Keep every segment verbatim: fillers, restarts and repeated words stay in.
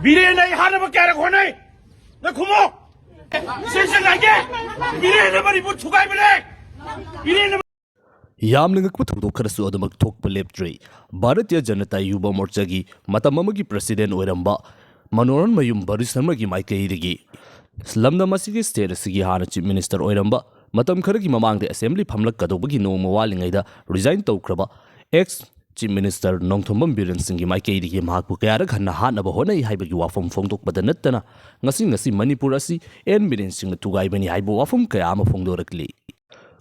ꯕꯤꯔꯦꯟ ꯑꯩ ꯍꯥꯠꯅꯕ ꯀꯌꯥꯔꯛ ꯍꯣꯠꯅꯩ? ꯅꯪ ꯈꯨꯝꯃꯣ꯫ ꯁꯦꯟꯁꯟ ꯍꯥꯏꯒꯦ꯫ ꯕꯤꯔꯦꯟꯅ ꯃꯅꯤꯄꯨꯔ ꯊꯨꯒꯥꯏꯕꯅꯦ꯫ ꯕꯤꯔꯦꯟꯅ ꯌꯥꯝꯅ ꯉꯛꯄ ꯊꯧꯗꯣꯛ ꯈꯔꯁꯨ ꯑꯗꯨꯃꯛ ꯊꯣꯛꯄ ꯂꯦꯞꯇ꯭ꯔꯤ꯫ ꯚꯥꯔꯇꯤꯌ ꯖꯅꯇꯥ ꯌꯨꯕ ꯃꯣꯔꯆꯥꯒꯤ ꯃꯇꯝ ꯑꯃꯒꯤ ꯄ꯭ꯔꯁꯤꯗꯦꯟ ꯑꯣꯏꯔꯝꯕ ꯃꯅꯣꯍꯔꯟ ꯃꯌꯨꯝ ꯕꯔꯤꯁꯔꯃꯒꯤ ꯃꯥꯏꯀꯩꯗꯒꯤ ꯂꯝꯗꯝ ꯑꯁꯤꯒꯤ ꯁ꯭ꯇꯦꯠ ꯑꯁꯤꯒꯤ ꯍꯥꯟꯅ ꯆꯤꯐ ꯃꯤꯅꯤꯁꯇꯔ ꯑꯣꯏꯔꯝꯕ, ꯃꯇꯝ ꯈꯔꯒꯤ ꯃꯃꯥꯡꯗ ꯑꯦꯁꯦꯝꯕ꯭ꯂꯤ ꯐꯝꯂꯛꯀꯗꯧꯕꯒꯤ ꯅꯣꯡꯃ ꯋꯥꯠꯂꯤꯉꯩꯗ ꯔꯤꯖꯥꯏꯟ ꯇꯧꯈ꯭ꯔꯕ X chief minister Nongthombam Biren ꯁꯤꯡꯒꯤ ꯃꯥꯏꯀꯩꯗꯒꯤ ꯃꯍꯥꯛꯄꯨ ꯀꯌꯥꯔꯛ ꯍꯟꯅ ꯍꯥꯠꯅꯕ ꯍꯣꯠꯅꯩ ꯍꯥꯏꯕꯒꯤ ꯋꯥꯐꯝ ꯐꯣꯡꯗꯣꯛꯄꯗ ꯅꯠꯇꯅ, ꯉꯁꯤ ꯉꯁꯤ ꯃꯅꯤꯄꯨꯔ ꯑꯁꯤ ꯑꯦꯟ ꯕꯤꯔꯦꯟ ꯁꯤꯡꯅ ꯊꯨꯒꯥꯏꯕꯅꯤ ꯍꯥꯏꯕ ꯋꯥꯐꯝ ꯀꯌꯥ ꯑꯃ ꯐꯣꯡꯗꯣꯔꯛꯂꯤ꯫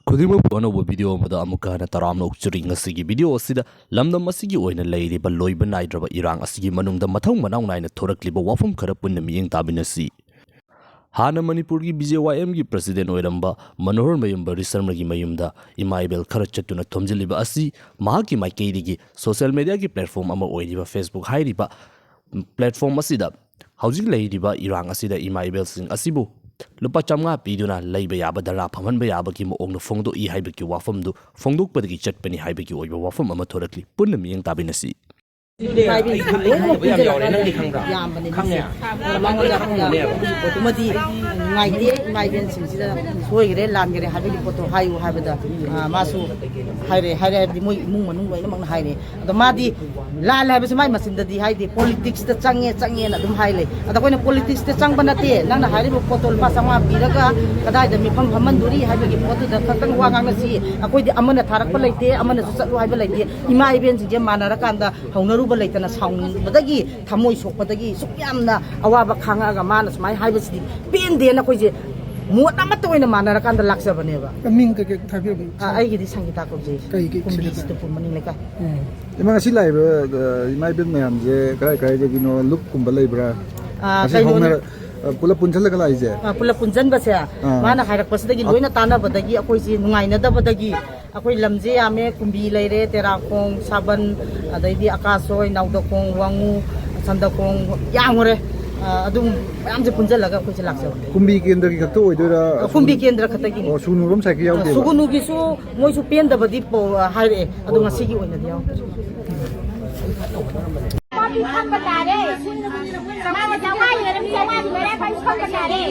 ꯈꯨꯗꯤꯡꯃꯛꯄꯨ ꯑꯅꯧꯕ ꯚꯤꯗꯤꯑꯣ ꯑꯃꯗ ꯑꯃꯨꯛꯀ ꯍꯟꯅ ꯇꯔꯥꯝꯅ ꯑꯣꯛꯆꯔꯤ꯫ ꯉꯁꯤꯒꯤ ꯚꯤꯗꯤꯑꯣ ꯑꯁꯤꯗ ꯂꯝꯗꯝ ꯑꯁꯤꯒꯤ ꯑꯣꯏꯅ ꯂꯩꯔꯤꯕ ꯂꯣꯏꯕ ꯅꯥꯏꯗ꯭ꯔꯕ ꯏꯔꯥꯡ ꯑꯁꯤꯒꯤ ꯃꯅꯨꯡꯗ ꯃꯊꯧ ꯃꯅꯥꯎ ꯅꯥꯏꯅ ꯊꯣꯔꯛꯂꯤꯕ ꯋꯥꯐꯝ ꯈꯔ ꯄꯨꯟꯅ ꯃꯤꯠꯌꯦꯡ ꯇꯥꯃꯤꯟꯅꯁꯤ꯫ ꯍꯥꯟꯅ ꯃꯅꯤꯄꯨꯔꯒꯤ ꯕꯤ ꯖꯦ ꯋꯥꯏ ꯑꯦꯝꯒꯤ ꯄ꯭ꯔꯁꯤꯗꯦꯟ ꯑꯣꯏꯔꯝꯕ ꯃꯅꯣꯍꯔ ꯃꯌꯨꯝ ꯕꯔꯤꯁꯔꯃꯒꯤ ꯃꯌꯨꯝꯗ ꯏꯃꯥ ꯏꯕꯦꯜ ꯈꯔ ꯆꯠꯇꯨꯅ ꯊꯣꯝꯖꯤꯜꯂꯤꯕ ꯑꯁꯤ ꯃꯍꯥꯛꯀꯤ ꯃꯥꯏꯀꯩꯗꯒꯤ ꯁꯣꯁꯤꯌꯦꯜ ꯃꯦꯗꯤꯌꯥꯒꯤ ꯄ꯭ꯂꯦꯠꯐꯣꯝ ꯑꯃ ꯑꯣꯏꯔꯤꯕ ꯐꯦꯁꯕꯨꯛ ꯍꯥꯏꯔꯤꯕ ꯄ꯭ꯂꯦꯠꯐꯣꯝ ꯑꯁꯤꯗ ꯍꯧꯖꯤꯛ ꯂꯩꯔꯤꯕ ꯏꯔꯥꯡ ꯑꯁꯤꯗ ꯏꯃꯥ ꯏꯕꯦꯜꯁꯤꯡ ꯑꯁꯤꯕꯨ ꯂꯨꯄꯥ ꯆꯥꯝꯃꯉꯥ ꯄꯤꯗꯨꯅ ꯂꯩꯕ ꯌꯥꯕ ꯙꯔꯅꯥ ꯐꯝꯍꯟꯕ ꯌꯥꯕꯒꯤ ꯃꯑꯣꯡꯗ ꯐꯣꯡꯗꯣꯛꯏ ꯍꯥꯏꯕꯒꯤ ꯋꯥꯐꯝꯗꯨ ꯐꯣꯡꯗꯣꯛꯄꯗꯒꯤ ꯆꯠꯄꯅꯤ ꯍꯥꯏꯕꯒꯤ ꯑꯣꯏꯕ ꯋꯥꯐꯝ ꯑꯃ ꯊꯣꯔꯛꯂꯤ꯫ ꯄꯨꯟꯅ ꯃꯤꯠꯌꯦꯡ ꯇꯥꯃꯤꯟꯅꯁꯤ꯫ ꯏꯃꯥ ꯏꯕꯦꯟꯁꯤꯡ ꯂꯣꯏꯅꯃꯛ ꯌꯥꯝ ꯌꯥꯎꯔꯦ, ꯄꯨꯟꯁꯤꯜꯂꯒ ꯅꯪꯗꯤ ꯈꯪꯕ꯭ꯔꯥ? ꯌꯥꯝꯕꯅꯦ ꯈꯪꯉꯦ꯫ ꯃꯁꯦ꯫ ꯑꯗꯣ ꯃꯉꯣꯟꯗ ꯈꯪꯉꯦ꯫ ꯑꯗꯨꯒꯤ ꯄꯣꯠꯇꯨꯃꯗꯤ ꯅꯨꯡꯉꯥꯏꯇꯦ꯫ ꯏꯃꯥ ꯏꯕꯦꯟꯁꯤꯡꯁꯤꯗ ꯁꯣꯏꯈ꯭ꯔꯦ, ꯂꯥꯟꯈ꯭ꯔꯦ ꯍꯥꯏꯕꯒꯤ ꯄꯣꯠꯇꯣ ꯍꯥꯏꯌꯨ ꯍꯥꯏꯕꯗ, ꯑ, ꯃꯥꯁꯨ ꯍꯥꯏꯔꯦ, ꯍꯥꯏꯔꯦ ꯍꯥꯏꯕꯗꯤ ꯃꯣꯏ ꯏꯃꯨꯡ ꯃꯅꯨꯡ ꯂꯣꯏꯅꯃꯛꯅ ꯍꯥꯏꯔꯦ꯫ ꯑꯗꯣ ꯃꯥꯗꯤ ꯂꯥꯜꯂꯦ ꯍꯥꯏꯕꯁꯤ ꯃꯥꯏ ꯃꯆꯤꯟꯗꯗꯤ ꯍꯥꯏꯗꯦ, ꯄꯣꯂꯤꯇꯤꯛꯁꯇ ꯆꯪꯉꯦ, ꯆꯪꯉꯦꯅ ꯑꯗꯨꯝ ꯍꯥꯏ ꯂꯩ꯫ ꯑꯗꯣ ꯑꯩꯈꯣꯏꯅ ꯄꯣꯂꯤꯇꯤꯛꯁꯇ ꯆꯪꯕ ꯅꯠꯇꯦ, ꯅꯪꯅ ꯍꯥꯏꯔꯤꯕ ꯄꯣꯠꯇꯣ ꯂꯨꯄꯥ ꯆꯥꯝꯃꯉꯥ ꯄꯤꯔꯒ ꯀꯗꯥꯏꯗ ꯃꯤꯐꯝ ꯐꯝꯍꯟꯗꯣꯔꯤ ꯍꯥꯏꯕꯒꯤ ꯄꯣꯠꯇꯨꯗ ꯈꯛꯇꯪ ꯋꯥ ꯉꯥꯡꯅꯁꯤ꯫ ꯑꯩꯈꯣꯏꯗꯤ ꯑꯃꯅ ꯊꯥꯔꯛꯄ ꯂꯩꯇꯦ, ꯑꯃꯅꯁꯨ ꯆꯠꯂꯨ ꯍꯥꯏꯕ ꯂꯩꯇꯦ꯫ ꯏꯃꯥ ꯏꯕꯦꯟꯁꯤꯡꯁꯦ ꯃꯥꯟꯅꯔꯀꯥꯟꯗ ꯍꯧꯅꯔꯨꯕ ꯂꯩꯇꯅ ꯁꯥꯎꯅꯤꯡꯕꯗꯒꯤ, ꯊꯃꯣꯏ ꯁꯣꯛꯄꯗꯒꯤ ꯁꯨꯛ ꯌꯥꯝꯅ ꯑꯋꯥꯕ ꯈꯥꯡꯉꯛꯑꯒ ꯃꯥꯅ ꯁꯨꯃꯥꯏꯅ ꯍꯥꯏꯕꯁꯤꯗꯤ ꯄꯦꯟꯗꯦꯅ ꯑꯩꯈꯣꯏꯁꯦ ꯃꯣꯠ ꯑꯃꯠꯇ ꯑꯣꯏꯅ ꯃꯥꯟꯅꯔꯀꯥꯟꯗ ꯂꯥꯛꯆꯕꯅꯦꯕ꯫ ꯃꯤꯡ ꯀꯩꯀꯩ ꯍꯥꯏꯕꯤꯔꯝꯃꯨ? ꯑ, ꯑꯩꯒꯤꯗꯤ ꯁꯪꯒꯤꯇꯥ ꯀꯧꯖꯩ꯫ ꯀꯩ, ꯀꯩ ꯀꯨꯝꯕꯤ ꯁꯪꯒꯤꯇꯥ? ꯕꯤꯁꯅꯨꯄꯨꯔ ꯃꯅꯤꯡ ꯂꯩꯀꯥꯏ꯫ ꯎꯝ꯫ ꯏꯃꯥ, ꯉꯁꯤ ꯂꯥꯛꯏꯕ, ꯑ, ꯏꯃꯥ ꯏꯕꯦꯟ ꯃꯌꯥꯝꯁꯦ ꯀꯔꯥꯏ ꯀꯔꯥꯏꯗꯒꯤꯅꯣ? ꯂꯨꯞꯀꯨꯝꯕ ꯂꯩꯕ꯭ꯔꯥ? ꯑ, ꯉꯁꯤ ꯀꯩꯅꯣꯅꯤ꯫ ꯍꯧꯅꯔ-, ꯑ, ꯄꯨꯂꯞ ꯄꯨꯟꯁꯤꯜꯂꯒ ꯂꯥꯛꯏꯁꯦ? ꯑ, ꯄꯨꯂꯞ ꯄꯨꯟꯁꯤꯟꯕꯁꯦ ꯑꯥ꯫ ꯃꯥꯅ ꯍꯥꯏꯔꯛꯄꯁꯤꯗꯒꯤ ꯑ- ꯂꯣꯏꯅ ꯇꯥꯟꯅꯕꯗꯒꯤ ꯑꯩꯈꯣꯏꯁꯤ ꯅꯨꯡꯉꯥꯏꯅꯗꯕꯗꯒꯤ ꯑꯩꯈꯣꯏ ꯂꯝꯁꯦ ꯌꯥꯝꯃꯦ, ꯀꯨꯝꯕꯤ ꯂꯩꯔꯦ, ꯇꯦꯔꯥꯈꯣꯡ, ꯁꯥꯕꯟ, ꯑꯗꯩꯗꯤ ꯑꯀꯥꯁꯣꯏ, ꯅꯥꯎꯗꯈꯣꯡ, ꯋꯥꯉꯨ, ꯁꯟꯗꯈꯣꯡ, ꯌꯥꯝꯈꯔꯦ꯫ ꯑ, ꯑꯗꯨꯝ ꯃꯌꯥꯝꯁꯦ ꯄꯨꯟꯁꯤꯜꯂꯒ ꯑꯩꯈꯣꯏꯁꯦ ꯂꯥꯛꯆꯕꯅꯦ꯫ ꯀꯨꯝꯕꯤ ꯀꯦꯟꯗ꯭ꯔꯒꯤ ꯈꯛꯇ ꯑꯣꯏꯗꯣꯏꯔꯥ? ꯑ, ꯀꯨꯝꯕꯤ ꯀꯦꯟꯗ꯭ꯔ ꯈꯛꯇꯒꯤꯅꯤ꯫ ꯑꯣ, ꯁꯨꯒꯅꯨꯔꯣꯝ ꯁꯥꯏꯠꯀꯤ ꯌꯥꯎꯗꯦꯕ? ꯁꯨꯒꯅꯨꯒꯤꯁꯨ ꯃꯣꯏꯁꯨ ꯄꯦꯟꯗꯕꯗꯤ ꯄꯣ-, ꯍꯥꯏꯔꯛꯑꯦ, ꯑꯗꯣ ꯉꯁꯤꯒꯤ ꯑꯣꯏꯅꯗꯤ ꯌꯥꯎꯗ꯭ꯔꯦ꯫ ꯐꯝꯕ ꯇꯥꯔꯦ꯫ ꯃꯥꯅ ꯆꯥꯝꯃꯉꯥ ꯌꯦꯟ ꯑꯃ ꯆꯥꯝꯃꯉꯥꯗꯤ ꯃꯔꯥꯏ ꯄꯥꯏ ꯐꯝꯕ ꯇꯥꯔꯦ꯫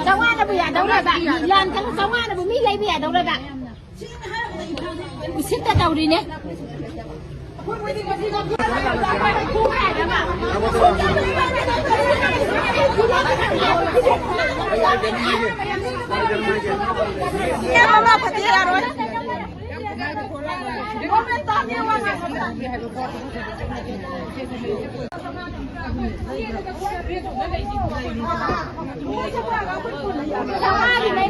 ꯆꯥꯝꯃꯉꯥꯅꯕꯨ ꯌꯥꯗꯧꯔꯕ? ꯂꯥꯟ ꯊꯪ ꯆꯥꯝꯃꯉꯥꯅꯕꯨ ꯃꯤ ꯂꯩꯕ ꯌꯥꯗꯧꯔꯕ? ꯎꯁꯤꯠꯇ ꯇꯧꯔꯤꯅꯦ꯫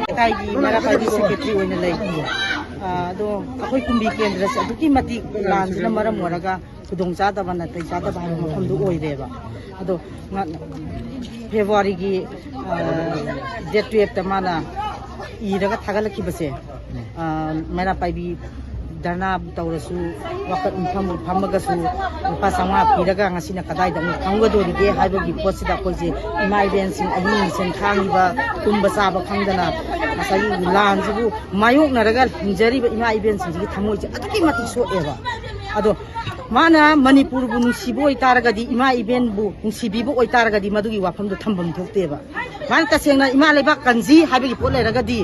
ꯂꯩꯀꯥꯏꯒꯤ ꯃꯩꯔꯥ ꯄꯥꯏꯕꯤ ꯁꯦꯀ꯭ꯔꯦꯇꯔꯤ ꯑꯣꯏꯅ ꯂꯩ꯫ ꯑꯥ, ꯑꯗꯣ ꯑꯩꯈꯣꯏ ꯀꯨꯝꯕꯤ ꯀꯦꯟꯗ꯭ꯔꯁꯦ ꯑꯗꯨꯛꯀꯤ ꯃꯇꯤꯛ ꯂꯥꯟꯁꯤꯅ ꯃꯔꯝ ꯑꯣꯏꯔꯒ ꯈꯨꯗꯣꯡ ꯆꯥꯗꯕ, ꯅꯥꯇꯩ ꯆꯥꯗꯕ ꯍꯥꯏꯕ ꯃꯐꯝꯗꯨ ꯑꯣꯏꯔꯦꯕ꯫ ꯑꯗꯣ ꯉ-, ꯐꯦꯕ꯭ꯔꯨꯋꯥꯔꯤꯒꯤ, ꯑꯥ, ꯗꯦꯠ ꯇꯨꯌꯦꯜꯞꯇ ꯃꯥꯅ ꯏꯔꯒ ꯊꯥꯒꯠꯂꯛꯈꯤꯕꯁꯦ, ꯑꯥ, ꯃꯩꯔꯥ ꯄꯥꯏꯕꯤ ꯙꯔꯅꯥꯕꯨ ꯇꯧꯔꯁꯨ, ꯋꯥꯀꯠ ꯃꯤꯐꯝꯕꯨ ꯐꯝꯃꯒꯁꯨ, ꯂꯨꯄꯥ ꯆꯥꯝꯃꯉꯥ ꯄꯤꯔꯒ ꯉꯁꯤꯅ ꯀꯗꯥꯏꯗ ꯑꯃꯨꯛ ꯐꯝꯒꯗꯣꯔꯤꯒꯦ ꯍꯥꯏꯕꯒꯤ ꯄꯣꯠꯁꯤꯗ ꯑꯩꯈꯣꯏꯁꯦ ꯏꯃꯥ ꯏꯕꯦꯟꯁꯤꯡ ꯑꯍꯤꯡ ꯅꯨꯡꯊꯤꯜ ꯈꯥꯡꯉꯤꯕ, ꯇꯨꯝꯕ ꯆꯥꯕ ꯈꯪꯗꯅ ꯉꯁꯥꯏꯒꯤ ꯂꯥꯟꯁꯤꯕꯨ ꯃꯥꯌꯣꯛꯅꯔꯒ ꯍꯤꯡꯖꯔꯤꯕ ꯏꯃꯥ ꯏꯕꯦꯟꯁꯤꯡꯁꯤꯒꯤ ꯊꯃꯣꯏꯁꯦ ꯑꯗꯨꯛꯀꯤ ꯃꯇꯤꯛ ꯁꯣꯛꯑꯦꯕ꯫ ꯑꯗꯣ ꯃꯥꯅ ꯃꯅꯤꯄꯨꯔꯕꯨ ꯅꯨꯡꯁꯤꯕ ꯑꯣꯏꯇꯥꯔꯒꯗꯤ, ꯏꯃꯥ ꯏꯕꯦꯟꯕꯨ ꯅꯨꯡꯁꯤꯕꯤꯕ ꯑꯣꯏꯇꯥꯔꯒꯗꯤ ꯃꯗꯨꯒꯤ ꯋꯥꯐꯝꯗꯣ ꯊꯝꯐꯝ ꯊꯣꯛꯇꯦꯕ꯫ ꯃꯥꯅ ꯇꯁꯦꯡꯅ ꯏꯃꯥ ꯂꯩꯕꯥꯛ ꯀꯟꯁꯤ ꯍꯥꯏꯕꯒꯤ ꯄꯣꯠ ꯂꯩꯔꯒꯗꯤ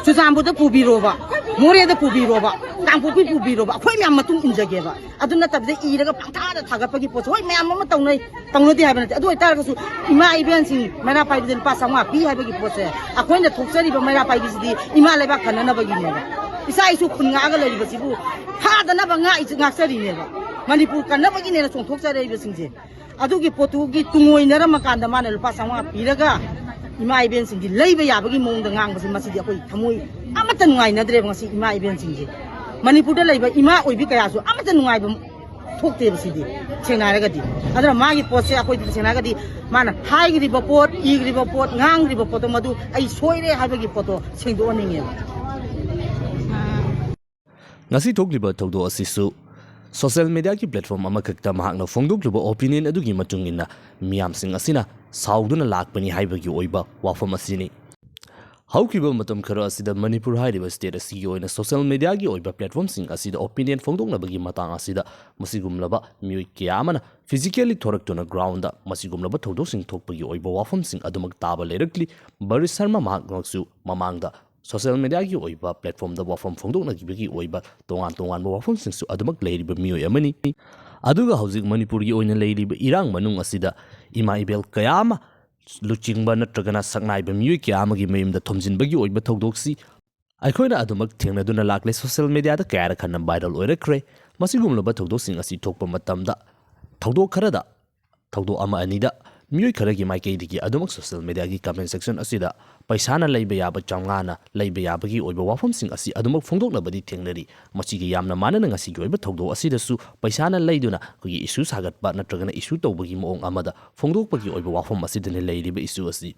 ꯆꯨꯔꯆꯥꯟꯄꯨꯔꯗ ꯄꯨꯕꯤꯔꯣꯕ, ꯃꯣꯔꯦꯗ ꯄꯨꯕꯤꯔꯣꯕ, ꯀꯥꯡꯄꯣꯛꯄꯤ ꯄꯨꯕꯤꯔꯣꯕ, ꯑꯩꯈꯣꯏ ꯃꯌꯥꯝ ꯃꯇꯨꯡ ꯏꯟꯖꯒꯦꯕ꯫ ꯑꯗꯨ ꯅꯠꯇꯕꯗ ꯏꯔꯒ ꯄꯪꯊꯥꯗ ꯊꯥꯒꯠꯄꯒꯤ ꯄꯣꯠꯁꯦ ꯍꯣꯏ ꯃꯌꯥꯝ ꯑꯃ ꯇꯧꯅꯩ, ꯇꯧꯅꯗꯦ ꯍꯥꯏꯕ ꯅꯠꯇꯦ꯫ ꯑꯗꯨ ꯑꯣꯏꯇꯥꯔꯒꯁꯨ ꯏꯃꯥ ꯏꯕꯦꯟꯁꯤꯡ ꯃꯩꯔꯥ ꯄꯥꯏꯕꯤꯗ ꯂꯨꯄꯥ ꯆꯥꯝꯃꯉꯥ ꯄꯤ ꯍꯥꯏꯕꯒꯤ ꯄꯣꯠꯁꯦ ꯑꯩꯈꯣꯏꯅ ꯊꯣꯛꯆꯔꯤꯕ ꯃꯩꯔꯥ ꯄꯥꯏꯕꯤꯁꯤꯗꯤ ꯏꯃꯥ ꯂꯩꯕꯥꯛ ꯀꯟꯅꯅꯕꯒꯤꯅꯦꯕ, ꯏꯆꯥ ꯏꯁꯨ ꯈꯨꯟ ꯉꯥꯛꯑꯒ ꯂꯩꯔꯤꯕꯁꯤꯕꯨ ꯊꯥꯗꯅꯕ ꯉꯥꯛꯏ-, ꯉꯥꯛꯆꯔꯤꯅꯦꯕ꯫ ꯃꯅꯤꯄꯨꯔ ꯀꯟꯅꯕꯒꯤꯅꯦꯅ ꯆꯣꯡꯊꯣꯛꯆꯔꯛꯏꯕꯁꯤꯡꯁꯦ꯫ ꯑꯗꯨꯒꯤ ꯄꯣꯠꯇꯨꯒꯤ ꯇꯨꯡꯑꯣꯏꯅꯔꯝꯃꯀꯥꯟꯗ ꯃꯥꯅ ꯂꯨꯄꯥ ꯆꯥꯝꯃꯉꯥ ꯄꯤꯔꯒ ꯏꯃꯥ ꯏꯕꯦꯟꯁꯤꯡꯁꯤ ꯂꯩꯕ ꯌꯥꯕꯒꯤ ꯃꯑꯣꯡꯗ ꯉꯥꯡꯕꯁꯦ, ꯃꯁꯤꯗꯤ ꯑꯩꯈꯣꯏ ꯊꯃꯣꯏ ꯑꯃꯠꯇ ꯅꯨꯡꯉꯥꯏꯅꯗ꯭ꯔꯦꯕ꯫ ꯉꯁꯤ ꯏꯃꯥ ꯏꯕꯦꯟꯁꯤꯡꯁꯦ, ꯃꯅꯤꯄꯨꯔꯗ ꯂꯩꯕ ꯏꯃꯥ ꯑꯣꯏꯕꯤ ꯀꯌꯥꯁꯨ ꯑꯃꯠꯇ ꯅꯨꯡꯉꯥꯏꯕ ꯊꯣꯛꯇꯦꯕ꯫ ꯁꯤꯗꯤ ꯁꯦꯡꯅ ꯍꯥꯏꯔꯒꯗꯤ, ꯑꯗꯨꯅ ꯃꯥꯒꯤ ꯄꯣꯠꯁꯦ ꯑꯩꯈꯣꯏꯗꯤ ꯇꯁꯦꯡꯅ ꯍꯥꯏꯔꯒꯗꯤ ꯃꯥꯅ ꯍꯥꯏꯈ꯭ꯔꯤꯕ ꯄꯣꯠ, ꯏꯈ꯭ꯔꯤꯕ ꯄꯣꯠ, ꯉꯥꯡꯈ꯭ꯔꯤꯕ ꯄꯣꯠꯇꯣ ꯃꯗꯨ ꯑꯩ ꯁꯣꯏꯔꯦ ꯍꯥꯏꯕꯒꯤ ꯄꯣꯠꯇꯣ ꯁꯦꯡꯗꯣꯛꯍꯟꯅꯤꯡꯉꯦꯕ꯫ ꯉꯁꯤ ꯊꯣꯛꯂꯤꯕ ꯊꯧꯗꯣꯛ ꯑꯁꯤꯁꯨ ꯁꯣꯁꯤꯌꯦꯜ ꯃꯤꯗꯤꯌꯥꯒꯤ ꯄ꯭ꯂꯦꯠꯐꯣꯔꯝ ꯑꯃꯈꯛꯇ ꯃꯍꯥꯛꯅ ꯐꯣꯡꯗꯣꯛꯂꯤꯕ ꯑꯣꯄꯤꯅꯤꯌꯟ ꯑꯗꯨꯒꯤ ꯃꯇꯨꯡ ꯏꯟꯅ ꯃꯤꯌꯥꯝꯁꯤꯡ ꯑꯁꯤꯅ ꯁꯥꯎꯗꯨꯅ ꯂꯥꯛꯄꯅꯤ ꯍꯥꯏꯕꯒꯤ ꯑꯣꯏꯕ ꯋꯥꯐꯝ ꯑꯁꯤꯅꯤ꯫ ꯍꯧꯈꯤꯕ ꯃꯇꯝ ꯈꯔ ꯑꯁꯤꯗ ꯃꯅꯤꯄꯨꯔ ꯍꯥꯏꯔꯤꯕ state ꯑꯁꯤꯒꯤ ꯑꯣꯏꯅ social mediaꯒꯤ ꯑꯣꯏꯕ platformꯁꯤꯡ ꯑꯁꯤꯗ opinion ꯐꯣꯡꯗꯣꯛꯅꯕꯒꯤ ꯃꯇꯥꯡ ꯑꯁꯤꯗ ꯃꯁꯤꯒꯨꯝꯂꯕ ꯃꯤꯑꯣꯏ ꯀꯌꯥ ꯑꯃꯅ physically ꯊꯣꯔꯛꯇꯨꯅ groundꯗ ꯃꯁꯤꯒꯨꯝꯂꯕ ꯊꯧꯗꯣꯛꯁꯤꯡ ꯊꯣꯛꯄꯒꯤ ꯑꯣꯏꯕ ꯋꯥꯐꯝꯁꯤꯡ ꯑꯗꯨꯃꯛ ꯇꯥꯕ ꯂꯩꯔꯛꯂꯤ꯫ ꯕꯔꯤꯁ ꯁꯔꯃ ꯃꯍꯥꯛꯃꯛꯁꯨ ꯃꯃꯥꯡꯗ social mediaꯒꯤ ꯑꯣꯏꯕ platformꯗ ꯋꯥꯐꯝ ꯐꯣꯡꯗꯣꯛꯅꯈꯤꯕꯒꯤ ꯑꯣꯏꯕ ꯇꯣꯉꯥꯟ ꯇꯣꯉꯥꯟꯕ ꯋꯥꯐꯝꯁꯤꯡꯁꯨ ꯑꯗꯨꯃꯛ ꯂꯩꯔꯤꯕ ꯃꯤꯑꯣꯏ ꯑꯃꯅꯤ꯫ ꯑꯗꯨꯒ ꯍꯧꯖꯤꯛ ꯃꯅꯤꯄꯨꯔꯒꯤ ꯑꯣꯏꯅ ꯂꯩꯔꯤꯕ ꯏꯔꯥꯡ ꯃꯅꯨꯡ ꯑꯁꯤꯗ ꯏꯃꯥ ꯏꯕꯦꯜ ꯀꯌꯥ ꯑꯃ ꯂꯨꯆꯤꯡꯕ ꯅꯠꯇ꯭ꯔꯒꯅ ꯁꯛꯅꯥꯏꯕ ꯃꯤꯑꯣꯏ ꯀꯌꯥ ꯑꯃꯒꯤ ꯃꯌꯨꯝꯗ ꯊꯣꯝꯖꯤꯟꯕꯒꯤ ꯑꯣꯏꯕ ꯊꯧꯗꯣꯛꯁꯤ ꯑꯩꯈꯣꯏꯅ ꯑꯗꯨꯃꯛ ꯊꯦꯡꯅꯗꯨꯅ ꯂꯥꯛꯂꯦ꯫ Social mediaꯗ ꯀꯌꯥꯔꯛ ꯍꯟꯅ viral ꯑꯣꯏꯔꯛꯈ꯭ꯔꯦ꯫ ꯃꯁꯤꯒꯨꯝꯂꯕ ꯊꯧꯗꯣꯛꯁꯤꯡ ꯑꯁꯤ ꯊꯣꯛꯄ ꯃꯇꯝꯗ ꯊꯧꯗꯣꯛ ꯈꯔꯗ, ꯊꯧꯗꯣꯛ ꯑꯃ ꯑꯅꯤꯗ ꯃꯤꯑꯣꯏ ꯈꯔꯒꯤ ꯃꯥꯏꯀꯩꯗꯒꯤ ꯑꯗꯨꯃꯛ social mediaꯒꯤ comment section ꯑꯁꯤꯗ ꯄꯩꯁꯥꯅ ꯂꯩꯕ ꯌꯥꯕ, ꯆꯥꯝꯃꯉꯥꯅ ꯂꯩꯕ ꯌꯥꯕꯒꯤ ꯑꯣꯏꯕ ꯋꯥꯐꯝꯁꯤꯡ ꯑꯁꯤ ꯑꯗꯨꯃꯛ ꯐꯣꯡꯗꯣꯛꯅꯕꯗꯤ ꯊꯦꯡꯅꯔꯤ꯫ ꯃꯁꯤꯒ ꯌꯥꯝꯅ ꯃꯥꯟꯅꯅ ꯉꯁꯤꯒꯤ ꯑꯣꯏꯕ ꯊꯧꯗꯣꯛ ꯑꯁꯤꯗꯁꯨ ꯄꯩꯁꯥꯅ ꯂꯩꯗꯨꯅ ꯑꯩꯈꯣꯏꯒꯤ issue ꯁꯥꯒꯠꯄ ꯅꯠꯇ꯭ꯔꯒꯅ issue ꯇꯧꯕꯒꯤ ꯃꯑꯣꯡ ꯑꯃꯗ ꯐꯣꯡꯗꯣꯛꯄꯒꯤ ꯑꯣꯏꯕ ꯋꯥꯐꯝ ꯑꯁꯤꯗꯅꯤ ꯂꯩꯔꯤꯕ issue ꯑꯁꯤ꯫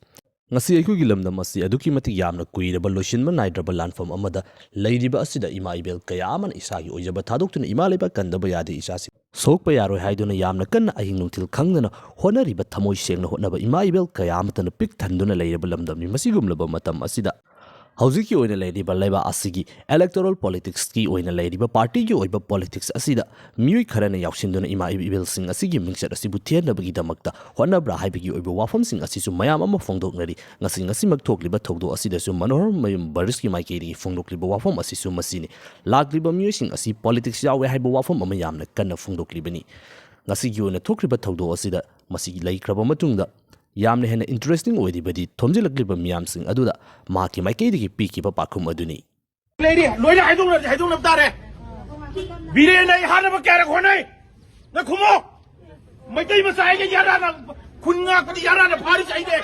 ꯉꯁꯤ ꯑꯩꯈꯣꯏꯒꯤ ꯂꯝꯗꯝ ꯑꯁꯤ ꯑꯗꯨꯛꯀꯤ ꯃꯇꯤꯛ ꯌꯥꯝꯅ ꯀꯨꯏꯔꯕ ꯂꯣꯏꯁꯤꯟꯕ ꯅꯥꯏꯗ꯭ꯔꯕ ꯂꯥꯟꯐꯝ ꯑꯃꯗ ꯂꯩꯔꯤꯕ ꯑꯁꯤꯗ ꯏꯃꯥ ꯏꯕꯦꯜ ꯀꯌꯥ ꯑꯃꯅ ꯏꯁꯥꯒꯤ ꯑꯣꯏꯖꯕ ꯊꯥꯗꯣꯛꯇꯨꯅ ꯏꯃꯥ ꯂꯩꯕꯥꯛ ꯀꯟꯗꯕ ꯌꯥꯗꯦ, ꯏꯆꯥꯁꯤꯡ ꯁꯣꯛꯄ ꯌꯥꯔꯣꯏ ꯍꯥꯏꯗꯨꯅ ꯌꯥꯝꯅ ꯀꯟꯅ ꯑꯍꯤꯡ ꯅꯨꯡꯊꯤꯜ ꯈꯪꯗꯅ ꯍꯣꯠꯅꯔꯤꯕ ꯊꯃꯣꯏ ꯁꯦꯡꯅ ꯍꯣꯠꯅꯕ ꯏꯃꯥ ꯏꯕꯦꯜ ꯀꯌꯥ ꯑꯃꯇꯅ ꯄꯤꯛ ꯊꯟꯗꯨꯅ ꯂꯩꯔꯕ ꯂꯝꯗꯝꯅꯤ꯫ ꯃꯁꯤꯒꯨꯝꯂꯕ ꯃꯇꯝ ꯑꯁꯤꯗ ꯍꯧꯖꯤꯛꯀꯤ ꯑꯣꯏꯅ ꯂꯩꯔꯤꯕ ꯂꯩꯕꯥꯛ ꯑꯁꯤꯒꯤ electoral politicsꯀꯤ ꯑꯣꯏꯅ ꯂꯩꯔꯤꯕ partyꯒꯤ ꯑꯣꯏꯕ politics ꯑꯁꯤꯗ ꯃꯤꯑꯣꯏ ꯈꯔꯅ ꯌꯥꯎꯁꯤꯟꯗꯨꯅ ꯏꯃꯥ ꯏꯕꯦꯜꯁꯤꯡ ꯑꯁꯤꯒꯤ ꯃꯤꯡꯆꯠ ꯑꯁꯤꯕꯨ ꯊꯤꯍꯟꯅꯕꯒꯤꯗꯃꯛꯇ ꯍꯣꯠꯅꯕ꯭ꯔꯥ ꯍꯥꯏꯕꯒꯤ ꯑꯣꯏꯕ ꯋꯥꯐꯝꯁꯤꯡ ꯑꯁꯤꯁꯨ ꯃꯌꯥꯝ ꯑꯃ ꯐꯣꯡꯗꯣꯛꯅꯔꯤ꯫ ꯉꯁꯤ, ꯉꯁꯤꯃꯛ ꯊꯣꯛꯂꯤꯕ ꯊꯧꯗꯣꯛ ꯑꯁꯤꯗꯁꯨ ꯃꯅꯣꯍꯔ ꯃꯌꯨꯝ ꯕꯔꯤꯁꯀꯤ ꯃꯥꯏꯀꯩꯗꯒꯤ ꯐꯣꯡꯗꯣꯛꯂꯤꯕ ꯋꯥꯐꯝ ꯑꯁꯤꯁꯨ ꯃꯁꯤꯅꯤ꯫ ꯂꯥꯛꯂꯤꯕ ꯃꯤꯑꯣꯏꯁꯤꯡ ꯑꯁꯤ politics ꯌꯥꯎꯋꯦ ꯍꯥꯏꯕ ꯋꯥꯐꯝ ꯑꯃ ꯌꯥꯝꯅ ꯀꯟꯅ ꯐꯣꯡꯗꯣꯛꯂꯤꯕꯅꯤ꯫ ꯉꯁꯤꯒꯤ ꯑꯣꯏꯅ ꯊꯣꯛꯈ꯭ꯔꯤꯕ ꯊꯧꯗꯣꯛ ꯑꯁꯤꯗ ꯃꯁꯤ ꯂꯩꯈ꯭ꯔꯕ ꯃꯇꯨꯡꯗ ꯌꯥꯝꯅ ꯍꯦꯟꯅ interesting ꯑꯣꯏꯔꯤꯕꯗꯤ ꯊꯣꯝꯖꯤꯜꯂꯛꯂꯤꯕ ꯃꯤꯌꯥꯝꯁꯤꯡ ꯑꯗꯨꯗ ꯃꯍꯥꯛꯀꯤ ꯃꯥꯏꯀꯩꯗꯒꯤ ꯄꯤꯈꯤꯕ ꯄꯥꯎꯈꯨꯝ ꯑꯗꯨꯅꯤ꯫ ꯂꯩꯔꯤ, ꯂꯣꯏꯅ ꯍꯥꯏꯗꯣꯛꯅꯔꯗꯤ ꯍꯥꯏꯗꯣꯛꯅꯕ ꯇꯥꯔꯦ꯫ ꯕꯤꯔꯦꯟꯅ ꯑꯩ ꯍꯥꯠꯅꯕ ꯀꯌꯥꯔꯛ ꯍꯣꯠꯅꯩ꯫ ꯅꯪ ꯈꯨꯝꯃꯣ꯫ ꯃꯩꯇꯩ ꯃꯆꯥ ꯑꯩꯒ ꯌꯥꯔꯥꯅ ꯈꯨꯟ ꯉꯥꯛꯄꯗꯤ ꯌꯥꯔꯥꯅ ꯐꯥꯔꯤꯁꯦ ꯑꯩꯅꯦ꯫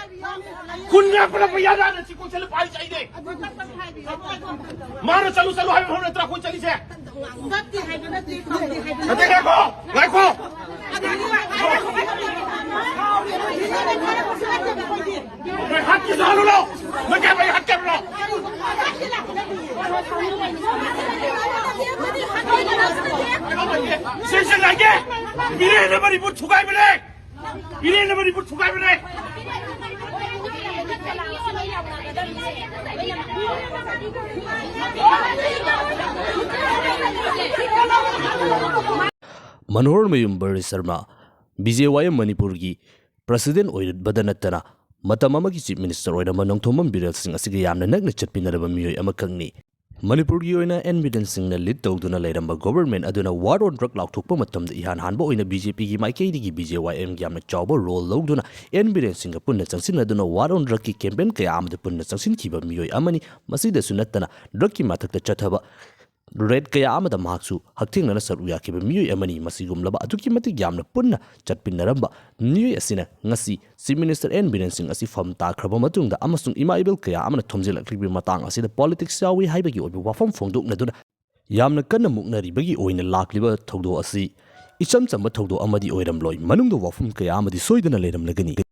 ꯈꯨꯟ ꯉꯥꯛꯄꯅ ꯌꯥꯔꯥꯅ ꯁꯤ ꯀꯣꯏꯁꯜꯂ ꯐꯥꯔꯤꯁꯦ ꯑꯩꯅꯦ꯫ ꯃꯥꯅ ꯆꯠꯂꯨ ꯆꯠꯂꯨ ꯍꯥꯏꯕ ꯃꯐꯝ ꯅꯠꯇ꯭ꯔꯥ ꯑꯩꯈꯣꯏ ꯆꯠꯂꯤꯁꯦ? ꯅꯠꯇꯦ, ꯉꯥꯏꯈꯣ, ꯉꯥꯏꯈꯣ꯫ ꯅꯣꯏ ꯍꯥꯠꯀꯦꯁꯨ ꯍꯥꯠꯂꯨ ꯂꯥꯎ꯫ ꯅꯣꯏ ꯀꯌꯥꯝ ꯑꯩ ꯍꯥꯠꯀꯦ ꯍꯥꯏꯕꯅꯣ? ꯁꯦ, ꯁꯦ, ꯉꯥꯏꯒꯦ꯫ ꯃꯤꯔꯦꯟꯅ ꯃꯅꯤꯄꯨꯔ ꯊꯨꯒꯥꯏꯕꯅꯦ꯫ ꯃꯤꯔꯦꯟꯅ ꯃꯅꯤꯄꯨꯔ ꯊꯨꯒꯥꯏꯕꯅꯦ꯫ ꯃꯅꯣꯍꯔ ꯃꯌꯨꯝ ꯕꯔꯤ ꯁꯔꯃ, ꯕꯤ ꯖꯦ ꯋꯥꯏ ꯑꯦꯝ ꯃꯅꯤꯄꯨꯔꯒꯤ ꯄ꯭ꯔꯁꯤꯗꯦꯟ ꯑꯣꯏꯔꯕꯗ ꯅꯠꯇꯅ ꯃꯇꯝ ꯑꯃꯒꯤ ꯆꯤꯐ ꯃꯤꯅꯤꯁꯇꯔ ꯑꯣꯏꯔꯝꯕ ꯅꯣꯡꯊꯣꯝꯕꯝ ꯕꯤꯔꯦꯜ ꯁꯤꯡ ꯑꯁꯤꯒ ꯌꯥꯝꯅ ꯅꯛꯅ ꯆꯠꯃꯤꯟꯅꯔꯕ ꯃꯤꯑꯣꯏ ꯑꯃꯈꯛꯅꯤ꯫ ꯃꯅꯤꯄꯨꯔꯒꯤ ꯑꯣꯏꯅ ꯑꯦꯟ ꯕꯤꯔꯦꯟ ꯁꯤꯡꯅ ꯂꯤꯗ ꯇꯧꯗꯨꯅ ꯂꯩꯔꯝꯕ ꯒꯣꯚꯔꯟꯃꯦꯟꯠ ꯑꯗꯨꯅ ꯋꯥꯔ ꯑꯣꯟ ꯗ꯭ꯔꯒ ꯂꯥꯎꯊꯣꯛꯄ ꯃꯇꯝꯗ ꯏꯍꯥꯟ ꯍꯥꯟꯕ ꯑꯣꯏꯅ ꯕꯤ ꯖꯦ ꯄꯤꯒꯤ ꯃꯥꯏꯀꯩꯗꯒꯤ ꯕꯤ ꯖꯦ ꯋꯥꯏ ꯑꯦꯝꯒꯤ ꯌꯥꯝꯅ ꯆꯥꯎꯕ ꯔꯣꯜ ꯂꯧꯗꯨꯅ ꯑꯦꯟ ꯕꯤꯔꯦꯟ ꯁꯤꯡꯒ ꯄꯨꯟꯅ ꯆꯪꯁꯤꯟꯅꯗꯨꯅ ꯋꯥꯔ ꯑꯣꯟ ꯗ꯭ꯔꯒꯀꯤ ꯀꯦꯝꯄꯦꯟ ꯀꯌꯥ ꯑꯃꯗ ꯄꯨꯟꯅ ꯆꯪꯁꯤꯟꯈꯤꯕ ꯃꯤꯑꯣꯏ ꯑꯃꯅꯤ꯫ ꯃꯁꯤꯗꯁꯨ ꯅꯠꯇꯅ ꯗ꯭ꯔꯒꯀꯤ ꯃꯊꯛꯇ ꯆꯠꯊꯕ ꯔꯦꯗ ꯀꯌꯥ ꯑꯃꯗ ꯃꯍꯥꯛꯁꯨ ꯍꯛꯊꯦꯡꯅꯅ ꯁꯔꯨꯛ ꯌꯥꯈꯤꯕ ꯃꯤꯑꯣꯏ ꯑꯃꯅꯤ꯫ ꯃꯁꯤꯒꯨꯝꯂꯕ ꯑꯗꯨꯛꯀꯤ ꯃꯇꯤꯛ ꯌꯥꯝꯅ ꯄꯨꯟꯅ ꯆꯠꯃꯤꯟꯅꯔꯝꯕ ꯃꯤꯑꯣꯏ ꯑꯁꯤꯅ ꯉꯁꯤ ꯆꯤꯐ ꯃꯤꯅꯤꯁꯇꯔ ꯑꯦꯟ ꯕꯤꯔꯦꯟ ꯁꯤꯡ ꯑꯁꯤ ꯐꯝ ꯇꯥꯈ꯭ꯔꯕ ꯃꯇꯨꯡꯗ ꯑꯃꯁꯨꯡ ꯏꯃꯥ ꯏꯕꯦꯜ ꯀꯌꯥ ꯑꯃꯅ ꯊꯣꯝꯖꯤꯜꯂꯛꯂꯤꯕꯒꯤ ꯃꯇꯥꯡ ꯑꯁꯤꯗ ꯄꯣꯂꯤꯇꯤꯛꯁ ꯌꯥꯎꯏ ꯍꯥꯏꯕꯒꯤ ꯑꯣꯏꯕ ꯋꯥꯐꯝ ꯐꯣꯡꯗꯣꯛꯅꯗꯨꯅ ꯌꯥꯝꯅ ꯀꯟꯅ ꯃꯨꯛꯅꯔꯤꯕꯒꯤ ꯑꯣꯏꯅ ꯂꯥꯛꯂꯤꯕ ꯊꯧꯗꯣꯛ ꯑꯁꯤ ꯏꯆꯝ ꯆꯝꯕ ꯊꯧꯗꯣꯛ ꯑꯃꯗꯤ ꯑꯣꯏꯔꯝꯂꯣꯏ꯫ ꯃꯅꯨꯡꯗ ꯋꯥꯐꯝ ꯀꯌꯥ ꯑꯃꯗꯤ ꯁꯣꯏꯗꯅ ꯂꯩꯔꯝꯂꯒꯅꯤ꯫